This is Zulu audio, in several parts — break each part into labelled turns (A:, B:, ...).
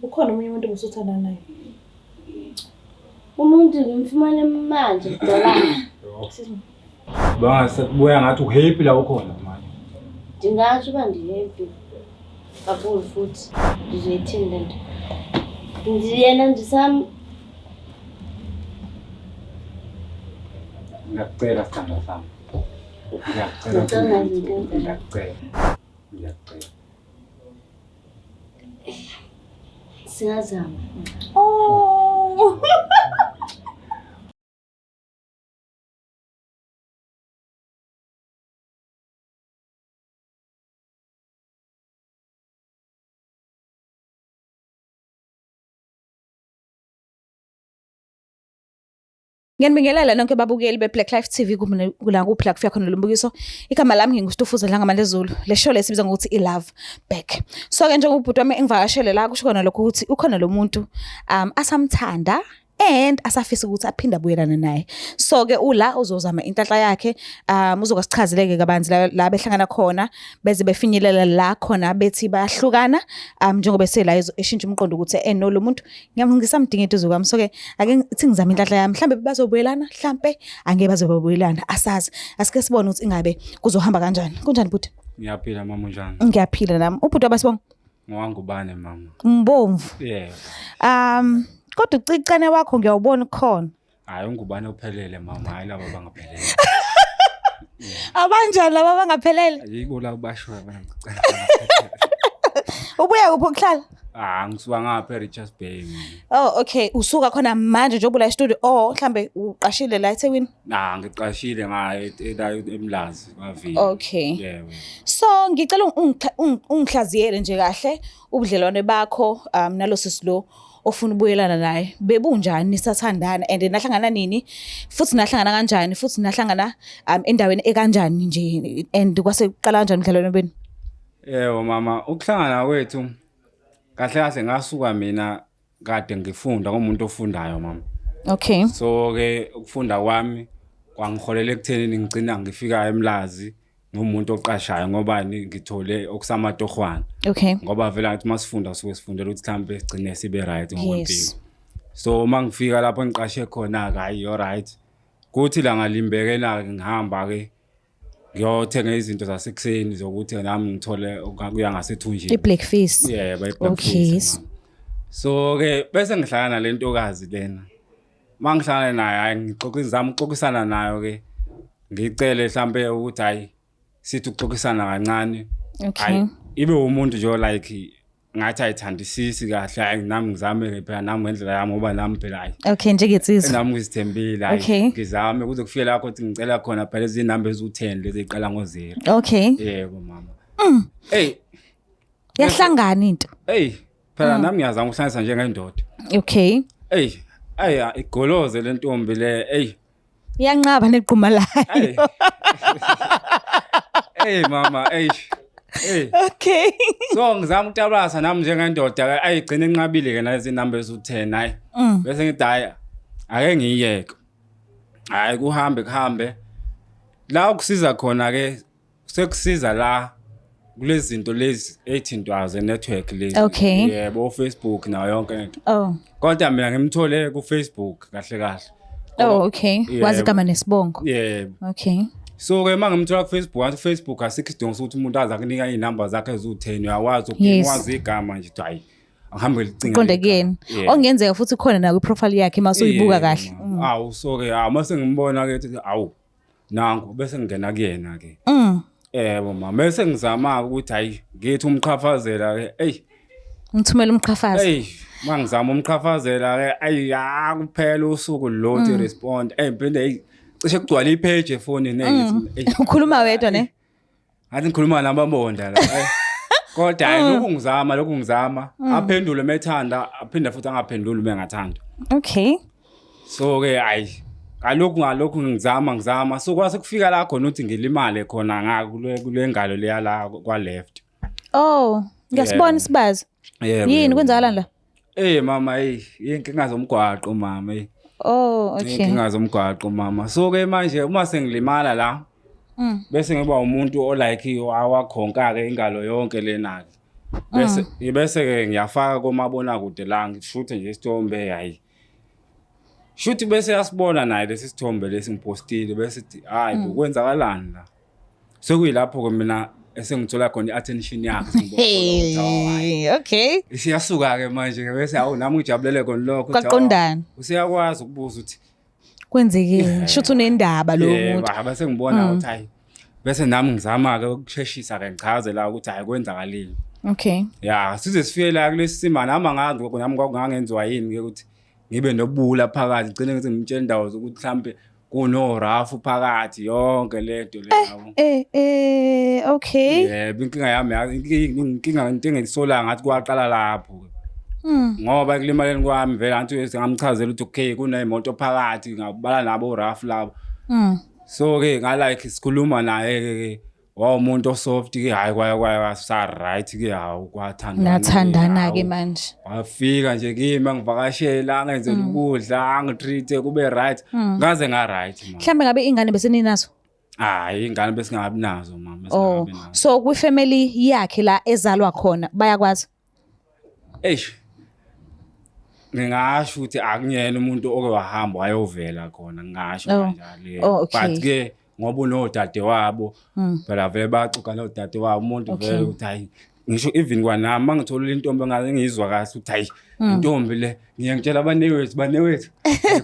A: Ukhona omunye umuntu obusuthandana naye?
B: Umuntu ngimfumane manje kudala.
A: Excuse me.
C: Bangase kubuya ngathi uhappy la ukhona manje.
B: Ndingatsho uba ndihappy kakhulu futhi ndizoyithini le nto. Yena ndisam
C: Ngiyakucela sithandwa sami. Ngiyakucela.
B: Ngicela nje.
C: Ngiyakucela. Ngiyakucela.
B: Singazama.
A: Oh. Ngiyanibingelela nonke babukeli be-Black Life TV la kuphi la kufika khona lo mbukiso. Igama lami nginguStufuza Dlangamandlezulu. Le show lesibiza ngokuthi i-Love Back. So-ke njengoba ubhuti wami engivakashele la kusho khona lokho ukuthi ukhona lo muntu asamthanda and asafisa ukuthi aphinde abuyelane naye. So-ke ula uzozama inhlanhla yakhe uzokasichazeleke kabanzi la behlangana khona beze befinyelela la khona bethi bayahlukana njengoba esela eshintsha umqondo ukuthi no lo muntu ngisamdinga eduze kwami. So-ke ake ngithi ngizame inhlanhla yami, mhlambe bazobuyelana, mhlampe angeke baze babuyelana, asazi. Asike sibone ukuthi ingabe kuzohamba kanjani. Kunjani bhuti?
C: Ngiyaphila mama, unjani?
A: Ngiyaphila nami. Ubhuti wabasibonga?
C: Ngowangubane mama.
A: Mbomvu.
C: Yeah.
A: Kodwa ucicane wakho ngiyawubona ukhona.
C: Hayi ungubane uphelele mama, hayi laba bangaphelele.
A: Abanjani laba abangaphelele?
C: Yibo laba bashoyo abana.
A: Ubuya kuphi ukuhlala?
C: Ah, ngisuka ngapha eRichards Bay mina.
A: Oh, okay. Usuka khona manje njengoba ula e-studio oh mhlambe uqashile la eThekwini?
C: Ah, ngiqashile nga la eMlazi kwaVini.
A: Okay.
C: Yebo.
A: So ngicela ungihlaziyele nje kahle ubudlelwane bakho nalo sisi lo ofuna ubuyelana naye. Bebunjani nisathandana and nahlangana nini? Futhi nahlangana kanjani? Futhi nahlangana endaweni ekanjani nje and kwase kuqala kanjani ubudlelwane benu?
C: Yebo mama, ukuhlangana kwethu kahle kahle ngasuka mina kade ngifunda ngumuntu ofundayo mama.
A: Okay.
C: So ke ukufunda kwami kwangiholela ekuthenini ngigcina ngifika eMlazi ngumuntu oqashayo ngoba ngithole okusamatohwana.
A: Okay.
C: Ngoba vele ngathi masifunda suke sifundela ukuthi mhlambe sigcine sibe right ngokwempilo.
A: Yes.
C: So uma ngifika lapho ngiqashe khona ke hayi you right. Kuthi la ngalimbeke na ngihamba ke ngiyothenga izinto zasekuseni zokuthi nami ngithole kuya ngasethunjini.
A: I-black face.
C: Yebo, i-black
A: Okay.
C: face. mama. So ke bese ngihlangana nale ntokazi lena. Mangihlangana nayo hayi ngixoxa ngizama ukuxoxisana nayo ke. Ngicele mhlambe ukuthi hayi sithi ukuxoxisana kancane.
A: Okay.
C: Hayi ibe umuntu nje like ngathi ayithandisisi kahle hayi nami ngizame ke phela nami ngendlela yami ngoba nami phela hayi
A: Okay, njengensizwa.
C: nami ngizithembile hayi
A: Okay.
C: ngizame kuze kufike lapho ukuthi ngicela khona phela izinamba eziwu-10 lezi eziqala ngo-0
A: Okay.
C: yebo mama hey
A: Yahlangana into.
C: hey phela nami ngiyazama ukuhlanganisa njengendoda.
A: Okay.
C: Ey, aya igoloze lentombi le, ey.
A: Iyanqaba neqhuma
C: Ey.
A: layo.
C: Ey mama, ey. Ey.
A: Okay.
C: So ngizama ukutabasa nami njengendoda ke ayigcina enqabile ke nalezi number ezu10 hayi. Bese ngithi hayi ake ngiyeke. Hayi kuhambe kuhambe. La ukusiza khona ke sekusiza la kulezi zinto lezi ey'thintwayo ze-network lezi.
A: Okay.
C: Yebo, Facebook nayo yonke lento.
A: Oh.
C: Kodwa mina ngimthole ku-Facebook kahle kahle.
A: Oh, okay. Wazi igama nesibongo.
C: Yebo.
A: Okay.
C: So ke uma ngimthola ku-Facebook, ngathi Facebook asikho isidingo sokuthi umuntu aze akunika iy'namba zakhe eziwu-10 uyakwazi
A: Yes.
C: ukwazi igama nje ukuthi hayi angihambe ngilicinga.
A: Qonde
C: leli gama.
A: kuyena.
C: Yebo.
A: Okungenzeka futhi khona na kwi-profile yakhe uma usuyibuka
C: Yebo,
A: kahle.
C: mama. Awu so ke awu mase ngimbona ke ukuthi awu nangu bese ngingena kuyena ke. Yebo mama, bese ngizama ukuthi hayi ngithi umqhafazela ke eyi
A: Ngithumela umqhafazo.
C: Ey, mangizama umqhafazela ke ayi ya kuphela usuku lonke respond. Ey phinde ey cishe kugcwala ipage efonini ey ngithi ey
A: Ukhuluma wedwa ne?
C: ngathi ngikhuluma nababonda la. ey. Kodwa hayi lokhu ngizama lokhu ngizama aphendule methanda aphinde futhi angaphenduli mengathanda.
A: Okay.
C: So ke ayi ngalokhu ngalokhu ngizama ngizama so kwase kufika la khona ukuthi ngilimale khona nga kule ngalo leya la kwa left.
A: Oh, ngiyasibona isibazi.
C: Yebo.
A: Yini
C: yebo.
A: kwenzakalani la?
C: Eh mama hey inkinga zomgwaqo mama hey.
A: Oh, okay.
C: Inkinga zomgwaqo mama. So ke manje uma sengilimala la bese ngiba umuntu o like awakhonka ke ingalo yonke lena ke. Bese ke ngiyafaka komabonakude la, ngishuthe nje isithombe. Hayi, shuthi bese yasibona naye lesi sithombe lesi ngipostile, bese ithi, "Hayi bo, kwenzakalani la?" Sekuyilapho-ke mina esengithola khona i-attention yakhe, sengibona ukuthi, oh, hhayi.
A: Hey, okay.
C: Isiyasuka-ke manje-ke, bese awu, nami ngijabulele khona lokho ukuthi,
A: Kwaqondana.
C: awu, useyakwazi ukubuza ukuthi
A: Kwenzekeni? Shuthi unendaba lo
C: Yebo,
A: muntu.
C: hhayi, bese ngibona ukuthi hayi, bese nami ngizama-ke ukusheshisa-ke, ngichaze la ukuthi hhayi, kwenzakaleni. Ya, size sifike la kulesi sima, nami angazi lokho, nami kwakungangenziwa yini-ke ukuthi ngibe nobula phakathi, ngigcine ngithi ngimtshela indawo zokuthi mhlampe kunorafu phakathi, yonke lento le, yabo.
A: Okay.
C: Yebo, inkinga yami inkinga, into engiyisola ngathi kwaqala lapho. Ngoba ekulimaleni kwami vele angithi ngamchazela ukuthi okay, kuney'moto phakathi, ngabala nabo orafu labo. So-ke nga-like sikhuluma naye-ke, wawumuntu o-soft-ke, hhayi, kwaya kwaya sa-right-ke, hawu, kwathandana.
A: Nathandana-ke manje.
C: Wafika nje kimi, angivakashela, angenzela ukudla, angi-treat-e kube right. Ngaze nga-right mama.
A: Mhlambe ngabe ingane bese ninazo?
C: Hayi, ingane besingabi nazo mama,
A: Oh,
C: besingabi nazo.
A: so kwi-family yakhe la ezalwa khona bayakwazi?
C: Eish. Ngingasho ukuthi akungiyena umuntu oke wahamba wayovela khona, ngingasho kanjalo. Yebo.
A: Oh, okay.
C: But ke ngoba unodade wabo, phela vele bayaxoxa nodade wabo, umuntu vele ukuthi hayi, ngisho even kwanami mangithola intombi engaze ngiyizwa kahle ukuthi hayi, intombi le, ngiye ngitshela abanewethu, banewethu,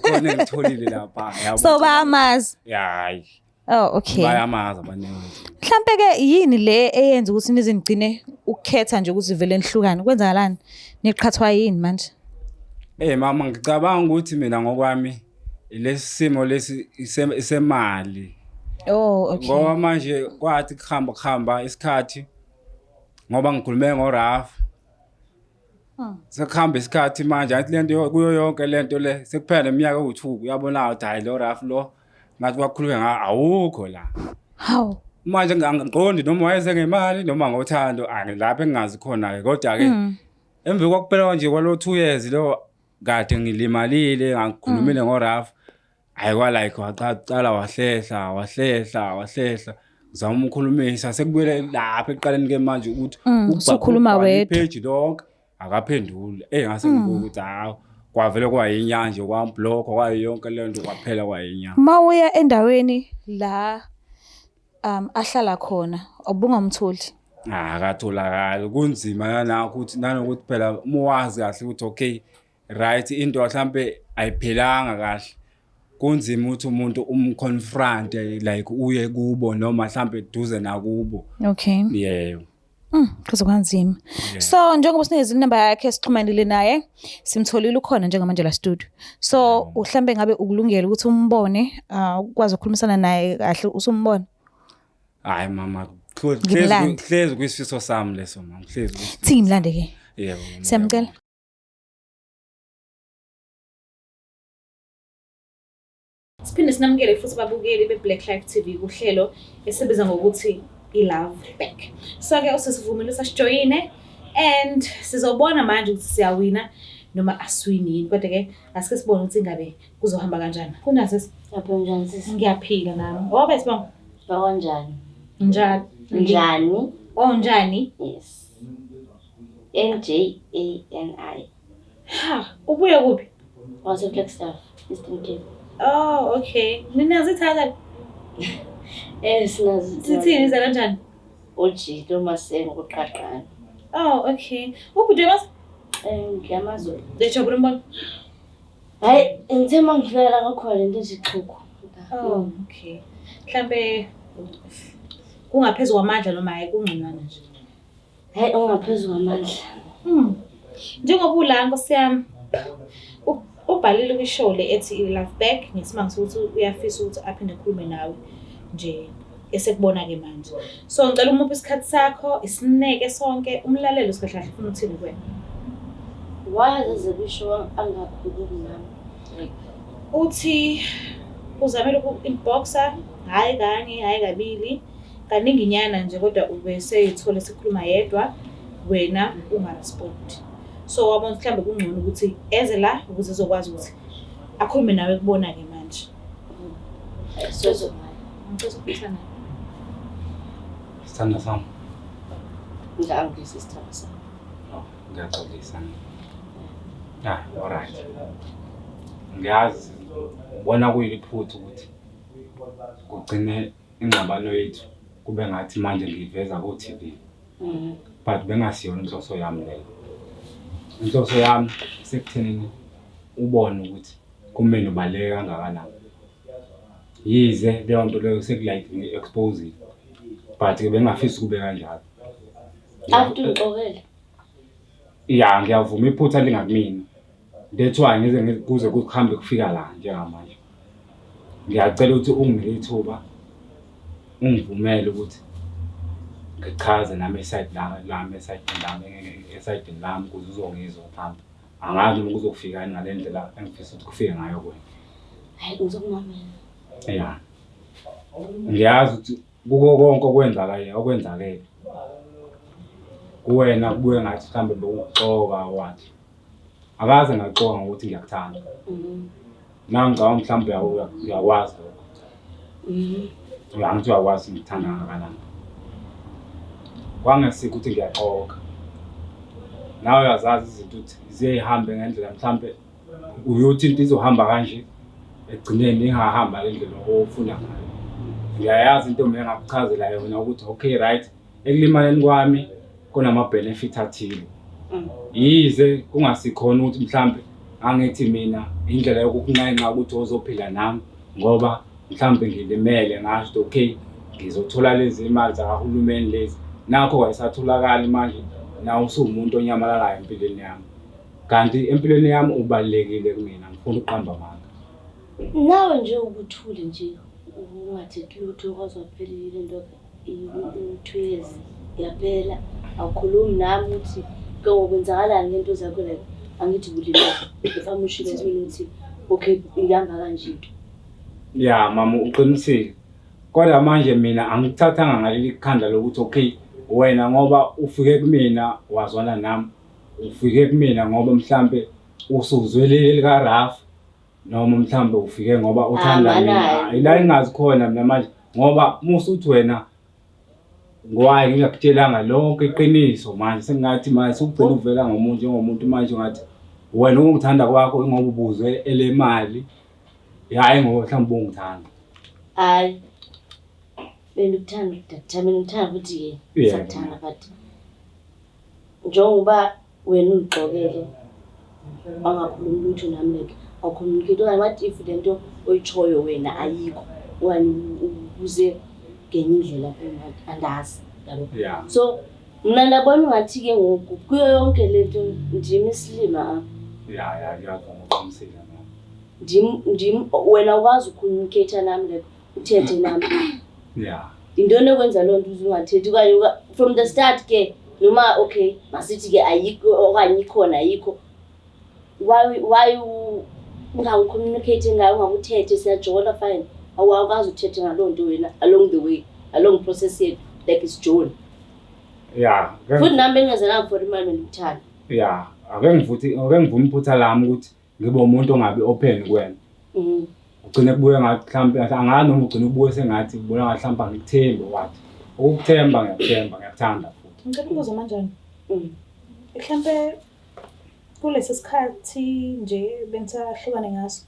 C: khona engitholile lapha, yabo.
A: So bayamazi.
C: Ya, hayi.
A: Oh, okay.
C: Bayamazi abanewethu.
A: Mhlambe ke yini le eyenza ukuthi nize nigcine ukukhetha nje ukuthi vele nihlukane? Kwenzakalani? Niqhathwa yini manje?
C: Mama, ngicabanga ukuthi mina ngokwami lesi simo lesi isemali.
A: Oh, okay.
C: Ngoba manje kwathi kuhamba kuhamba isikhathi, ngoba ngikhulume ngoRalph. Sekuhamba isikhathi manje, athi lento kuyo yonke lento le sekuphela neminyaka ewu-2, uyabona ukuthi hayi, lo Ralph lo ngathi kwakhulunywa nga awukho la.
A: Hawu.
C: Manje ngiqondi noma wayeze ngemali noma ngothando, angilapho engingazi khona ke, kodwa ke emva kwakuphela nje kwalo 2 years lo kade ngilimalile, ngakhulumile ngoRalph, hayi, kwa like waqala wahlehla wahlehla wahlehla, ngizama ukukhulumisa, sekubuyele lapha ekuqaleni ke manje ukuthi
A: Usukhuluma wedwa.
C: ipage lonke akaphenduli. Ngase ngibuka ukuthi hawu, kwavele kwayinyanje, kwamblock, kwayo yonke le nto, kwaphela kwayinyanga.
A: Mawuya endaweni la ahlala khona, ubungamtholi?
C: Akatholakali, kunzima nanakho ukuthi nanokuthi phela uma wazi kahle ukuthi okay, right, into mhlambe ayiphelanga kahle, kunzima ukuthi umuntu um-confront, like uye kubo noma mhlambe duze nakubo. Yebo.
A: Kuze kwanzima. So njengoba sinikeze inamba yakhe, sixhumanile naye, simtholile, ukhona njengamanje la studio. So uhlambe ngabe ukulungela ukuthi umbone, ukwazi ukukhulumisana naye kahle usumbona?
C: Hayi mama,
A: Ngimlande.
C: hlezi kwisifiso sami leso mama, hlezi kwisifiso.
A: Thi ngimlande ke.
C: Yebo mama.
A: Siyamcela. Siphinde sinamukele futhi babukeli be-Black Life TV kuhlelo esibiza ngokuthi i-Love Back. So-ke usesivumile ukuthi asijoyine and sizobona manje ukuthi siyawina noma asiwini yini. Kodwa-ke asike sibone ukuthi ingabe kuzohamba kanjani. Kunjani sisi?
B: Lapho njani sisi?
A: Ngiyaphila nami. Wabe sibonga.
B: Bakanjani?
A: Njani?
B: Njani?
A: Oh, njani?
B: Yes. N J A N I.
A: Ha, ubuye kuphi?
B: Wase Flagstaff, Eastern Cape.
A: Oh, okay. Ninazo ithaka?
B: Sinazo.
A: Sithini iza kanjani?
B: Ojito masengo kuqaqana.
A: Oh, okay. Ubhuti mas?
B: Ngiyamazi.
A: Lejabula umbona.
B: Hayi, ngithe mangifika la kwakhona lento ethi xhuku.
A: Oh, okay. Mhlambe kungaphezulu kwamandla noma hayi, kungconywana nje.
B: Hayi, ungaphezulu kwamandla.
A: Njengoba ula Nkosi yami, ubhalile kwi-show le ethi i-Love Back ngesimanga sokuthi uyafisa ukuthi aphinde akhulume nawe nje esekubona-ke manje. So ngicela umuphe isikhathi sakho, isineke sonke, umlalele kahle kahle ufuna uthini kuwena.
B: Why aze kwi-show angakhulumi nami? Like,
A: Uthi uzamele uku-inboxa, hhayi kanye, hhayi kabili, kaningi nyana nje, kodwa ubeseyithola sekhuluma yedwa, wena unga-respond. So wabona ukuthi mhlawumbe kungcono ukuthi eze la ukuze ezokwazi ukuthi akhulume nawe kubona-ke manje.
B: So
A: Ngicela ukukhuluma nawe.
C: Sithanda sami.
B: Ngangisi sithanda sami.
C: Ngiyaxolisa. Ah, alright. Ngiyazi ubona kuyiliphutha ukuthi kugcine ingxabano yethu kube ngathi manje ngiyiveza ko-TV. But bengasiyona inhloso yami leyo. Inhloso yami isekuthenini ubone ukuthi kumina ubaluleke kangakanani. Yize leyo nto leyo seku-like ngi-expose-ile but-ke bengingafisi kube kanjalo.
B: After ungixokele.
C: Ya, ngiyavuma iphutha lingakumina. That's why ngize kuze kuhambe kufika la njengamanje. Ngiyacela ukuthi unginike ithuba ungivumele ukuthi ngichaze nami e-side lami e-side-ini lami e-side-ini lami ukuze uzongizwa mhlampe. Angazi noma kuzofika yini ngale ndlela engifisa ukuthi kufike ngayo kuwena.
B: Hayi ngizokumamela.
C: Ya. Ngiyazi ukuthi kuko konke okwenzakale okwenzakele kuwena kubuye ngathi mhlambe bekuxoka wathi. Akaze ngaxoka ngokuthi ngiyakuthanda. Nawe ngicabanga mhlawumbe uyakwazi lokho. Uyangithi uyakwazi ngikuthanda kangakanani. Kwangesikho ukuthi ngiyaxoka. Nawe uyazazi izinto ukuthi ziyehambe ngendlela mhlambe uyothi into izohamba kanje ekugcineni ingahamba le ndlela ofuna ngayo. Ngiyayazi into mina engakuchazela yona ukuthi okay right ekulimaleni kwami kunama-benefit athile. Yize kungasikhona ukuthi mhlambe angithi mina indlela yokukunxenxa ukuthi ozophila nami ngoba mhlambe ngilimele ngasho ukuthi okay ngizothola lezi imali zakahulumeni lezi nakho kayisatholakali manje nawe usuwumuntu onyamalalayo empilweni yami. Kanti empilweni yami ubalulekile kumina ngifuna ukuqamba amanga.
B: Nawe nje ubuthule nje ungathethi lutho kwaze waphela le nto i-2 years yaphela awukhulumi nami ukuthi ke kwenzakalani ngento zakho like angithi kulimele mfana ushilo kumina ukuthi okay ihamba kanje into.
C: Ya mama uqinisile. Kodwa manje mina angikuthathanga ngaleli khanda lokuthi okay wena ngoba ufike kumina wazwana nami ufike kumina ngoba mhlambe usuzwelele lika Raf noma mhlambe ufike ngoba uthanda
B: Ah,
C: mina.
B: manayo.
C: Ila engazi khona mina manje ngoba musuthi wena ngwaye ngingakutshelanga lonke iqiniso manje sengathi manje sugcina uvela ngomuntu njengomuntu manje ngathi wena ungithanda kwakho ingoba ubuzwe elemali hayi ngoba mhlawumbe ubungithanda.
B: Hayi bengikuthanda udadethu bengikuthanda futhi-ke
C: Yebo.
B: sakuthanda but njengoba wena ungixokele wangakhulumi lutho nami like awu-communicate okanye what if le nto oyitshoyo wena ayikho okanye ubuze ngenye indlela andazi yabo.
C: Yeah.
B: So mna ndabona ungathi-ke ngoku kuyo yonke le nto ndim isilima apha.
C: Ya ya ngiyavuma uqinisile mama.
B: Ndim ndim wena ukwazi u-communicate nami like uthethe nami.
C: Yeah.
B: Yintoni ekwenza loo nto uze ungathethi okanye from the start ke noma okay masithi ke ayikho okanye ikhona ayikho. Why ungaku-communicate ngayo ungakuthethe siyajola fine. Awukwazi ukuthetha ngaloo nto wena along the way along process yethu like isijola.
C: Yeah.
B: Futhi nami bengingazelanga for imali bendikuthanda.
C: Yeah, ake ngivuthi ake ngivume iphutha lami ukuthi ngibe umuntu ongabi open kuwena. Ugcine kubuye ngathi mhlambe angazi noma ugcine ubuye sengathi ubona ngathi mhlambe angikuthembi wathi. Ukukuthemba ngiyakuthemba ngiyakuthanda futhi.
A: Ngicela ukubuza manjani? Mhlambe kulesi sikhathi nje benisahlukane ngaso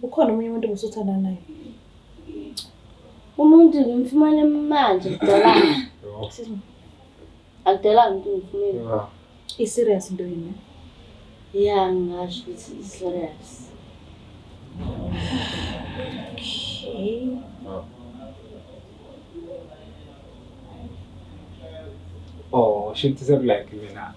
A: ukhona omunye umuntu obusuthandana naye?
B: Umuntu ngimfumane manje kudala.
A: Excuse me.
B: Akudala umuntu ngimfumene.
C: Yeah.
A: I-serious into yini?
B: Yeah, ngingasho ukuthi i-serious.
A: Okay.
C: Oh, shithi seku-like mina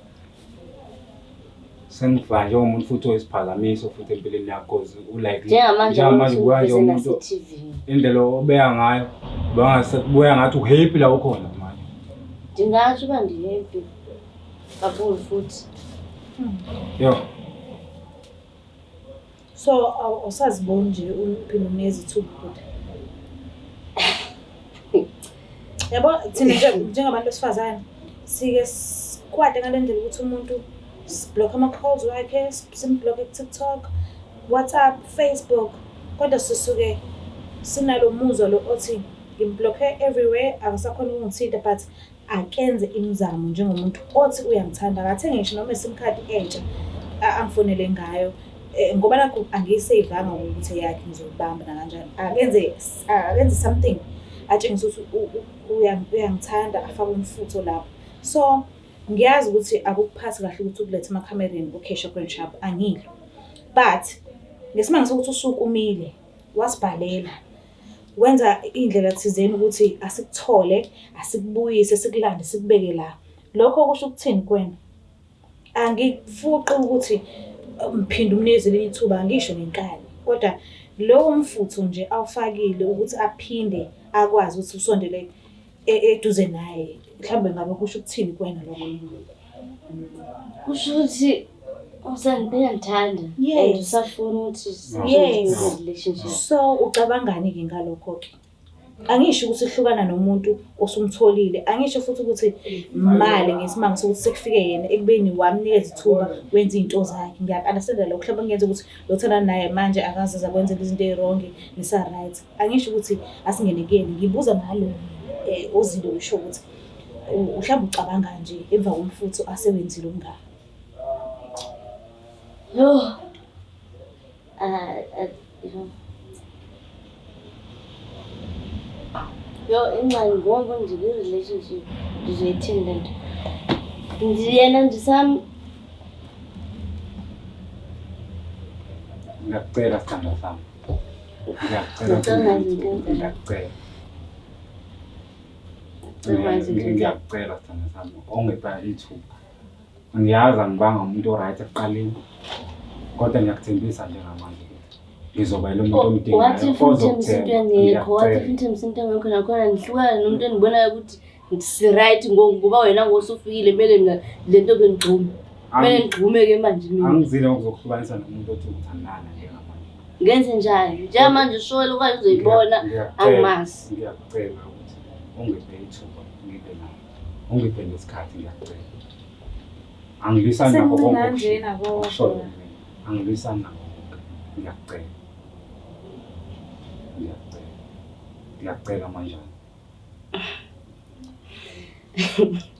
C: sengiva njengomuntu futhi oyisiphazamiso futhi empilweni yakho cause u-like
B: Njengamanje
C: njengamanje ubuya njengomuntu
B: nase-TV.
C: indlela obeka ngayo buya ngathi u-happy la ukhona manje.
B: Ndingatsho uba ndi-happy kakhulu futhi.
C: Yo,
A: So awusaziboni nje uphinde unikeze ithuba kodwa. Yabo thina nje njengabantu besifazane sike sikwate ngale ndlela ukuthi umuntu si-block ama-calls wakhe, sim-block ku-TikTok, WhatsApp, Facebook, kodwa sisuke sinalo muzwa lo othi ngim-block-e everywhere akasakhona ukungithinta but Akenze imizamo njengomuntu othi uyangithanda, akathenge ngisho noma i-sim card entsha angifonele ngayo. Ngoba nakhu angiyiseyivanga ukuthi eyakhe ngizoyibamba nakanjani. Akenze something atshengise ukuthi uyangithanda, afake umfutho lapho. So, ngiyazi ukuthi akukuphathi kahle ukuthi ukulethe emakhamereni u-cash grand sharp, angilwi. But ngesimanga sokuthi usukumile wasibhalela, wenza iy'ndlela thizeni ukuthi asikuthole, asikubuyise, sikulande, sikubeke la. Lokho kusho ukuthini kuwena? Angikufuqi ukuthi ngiphinde umnikeze elinye ithuba, angisho ngenkani. Kodwa lowo mfutho nje awufakile ukuthi aphinde akwazi ukuthi usondele eduze naye, mhlawumbe ngabe kusho ukuthini kuwena lokho?
B: Kusho ukuthi uyangithanda and usafuna ukuthi
A: relationship. So ucabangani-ke ngalokho-ke? Angisho ukuthi hlukana nomuntu osumtholile, angisho futhi ukuthi mali ngesimanga sokuthi sekufike yena ekubeni wamnikeza ithuba wenza iy'nto zakhe. Ngiyaku-understand-a lokho, mhlawumbe kungenza ukuthi lo othandana naye manje akaze aze akwenzele izinto ey'wrong nisa-right. Angisho ukuthi asingene kuyena, ngibuza ngalo ozile usho ukuthi mhlawumbe ucabanga nje emva komfutho asewenzile umngani.
B: Yo. Yo, ingxaki ngoku nje kwi-relationship ndizoyithini le nto? Yena ndisam
C: Ngiyakucela sithandwa sami. Ngiyakucela. Ngiyakucela. Ngiyakucela sithandwa sami. Ongipha ithuba. Ngiyazi angibanga umuntu o-right ekuqaleni. Kodwa ngiyakuthembisa njengamanje ukuthi ngizoba yilo muntu omdingayo.
B: Wathi ufuna ukuthembisa into engekho, wathi ufuna ukuthembisa into engekho nakhona ngihlukana nomuntu endibonayo ukuthi si-right ngoku ngoba wena ngosufikile kumele mina le nto ke ngigxume. Kumele ngigxume-ke manje mina.
C: Angizile ngokuzokuhlukanisa nomuntu othi uthandana njengamanje.
B: Ngenze njani? Njengamanje ushole okanye uzoyibona angimazi.
C: Ngiyakucela ukuthi ungiphe ithuba ngibe nawe. Ungiphe nesikhathi ngiyakucela. Angilwisani nakho konke
A: Kanjena kodwa.
C: okushoyo mina. Angilwisani nakho konke. Ngiyakucela. Ngiyakucela. Ngiyakucela manjani.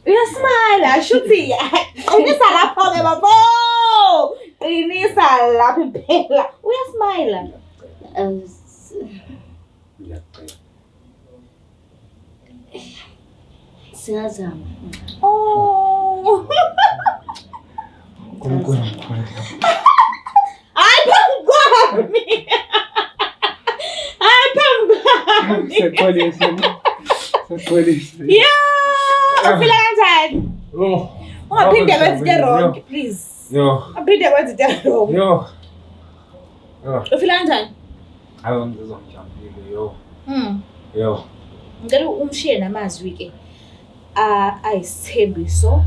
A: Uyasmile ashuthi qinisa lapho-ke bafo. Qinisa lapho impela. Uyasmile.
C: Ngiyakucela.
B: Singazama.
A: Oh.
C: Nkulunkulu mkhulu.
A: Hayi phambi kwami. Hayi phambi kwami.
C: Sexolise. Sexolise.
A: Yeah, ufila kanjani?
C: Oh.
A: Ungaphinde kwenza into wrong, please.
C: Yo.
A: Ungaphinde kwenza into wrong.
C: Yo. Yo.
A: Ufila kanjani?
C: Hayi ngizizwa ngijabulile yo. Yo.
A: Ngicela umshiye namazwi ke ayisithembiso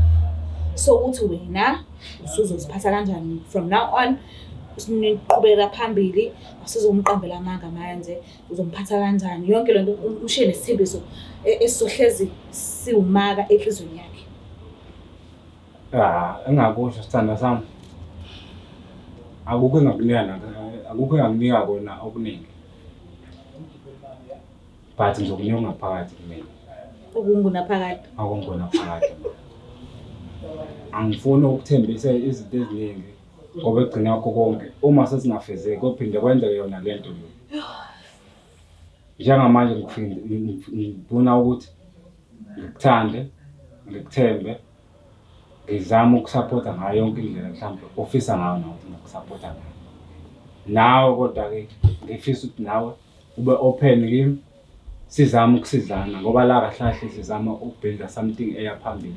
A: sokuthi wena usuzoziphatha kanjani from now on, niqhubeka phambili, asizomqambela amanga manje, uzomphatha kanjani yonke lento, umshiye nesithembiso esizohlezi siwumaka enhliziyweni yakhe.
C: Ah, engakusho sithandwa sami. Akukho engakunika nakho, akukho engakunika kona okuningi. But ngizokunika ngaphakathi kumina.
A: Okungunaphakade.
C: Okungunaphakade. Angifuni ukuthembisa izinto eziningi ngoba ekugcina kwakho konke uma sesingafezeki kophinde kwenzeke yona le nto le. Njengamanje ngifuna ukuthi ngikuthande, ngikuthembe, ngizame ukusapotha ngayo yonke indlela mhlawumbe ofisa ngayo nawe ukuthi ngingakusapotha ngayo. Nawe kodwa-ke ngifisa ukuthi nawe ube open kimi, sizame ukusizana ngoba la kahle kahle sizama ukubuilda something eya phambili.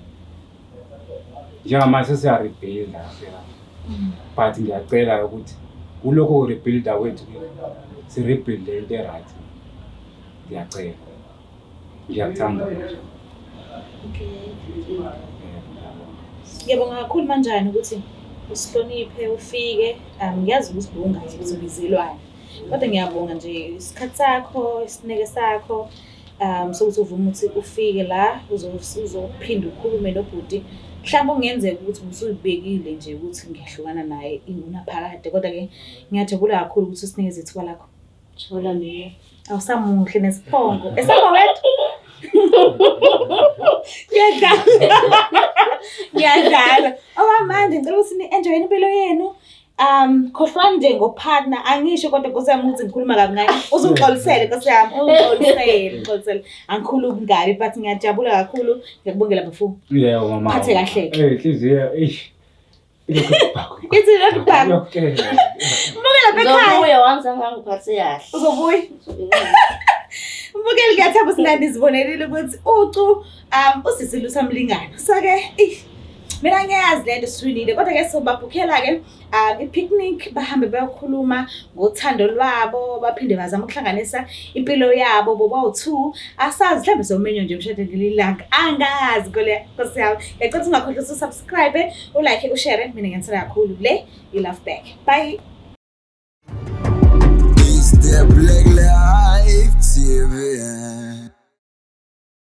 C: Njengamanje sesiya-rebuilda kahle kahle. But ngiyacela ukuthi kulokho ku-rebuilda kwethu si-rebuilde into e-right. Ngiyacela. Ngiyakuthanda.
A: Ngiyabonga kakhulu manjani ukuthi usihloniphe ufike. Ngiyazi ukuthi bewungazi ukuthi ubizelwani. Kodwa ngiyabonga nje isikhathi sakho, isineke sakho, sokuthi uvume ukuthi ufike la uzophinda ukhulume nobhuti. Mhlawumbe kungenzeka ukuthi usuyibekile nje ukuthi ngiyahlukana naye ingunaphakade. Kodwa-ke ngiyajabula kakhulu ukuthi usinikeze ithuba lakho.
B: Jabula mina.
A: Awusamuhle nesiphongo. Esakho wedwa. Ngiyadlala. Ngiyadlala. Okwamanje ngicela ukuthi ni-enjoy impilo yenu. Khohlwani nje ngopartner, angisho kodwa nkosi yami ukuthi ngikhuluma kabi ngaye. Uzungixolisele nkosi yami, ungixolisele, ungixolisele. Angikhulumi kabi but ngiyajabula kakhulu. Ngiyakubongela bafo.
C: Yebo mama.
A: Phathe kahle-ke.
C: Eh inhliziyo eish. Ilokhu ibhakwe.
A: Ithi lokhu ibhakwe.
C: Iyokutshela.
A: Mbukela ekhaya.
B: Ngizobuya once angangiphathe kahle.
A: Uzobuya. Mbukeli ngiyathemba ukuthi nizibonelile ukuthi ucu usisi lusamlingana. So ke mina ngiyazi lento siwinile kodwa ke sobabhukhela ke i-picnic bahambe bayokhuluma ngothando lwabo baphinde bazama ukuhlanganisa impilo yabo bobawu-two. Asazi mhlawumbe somenywa nje emshadweni ngelinye ilanga. Angazi kole Nkosi yami. Ngiyacela ukuthi ungakhohlwa ukuthi usubscribe, ulike, ushare. Mina ngiyathanda kakhulu le i-Love Back. Bye.
D: It's the Black Life TV.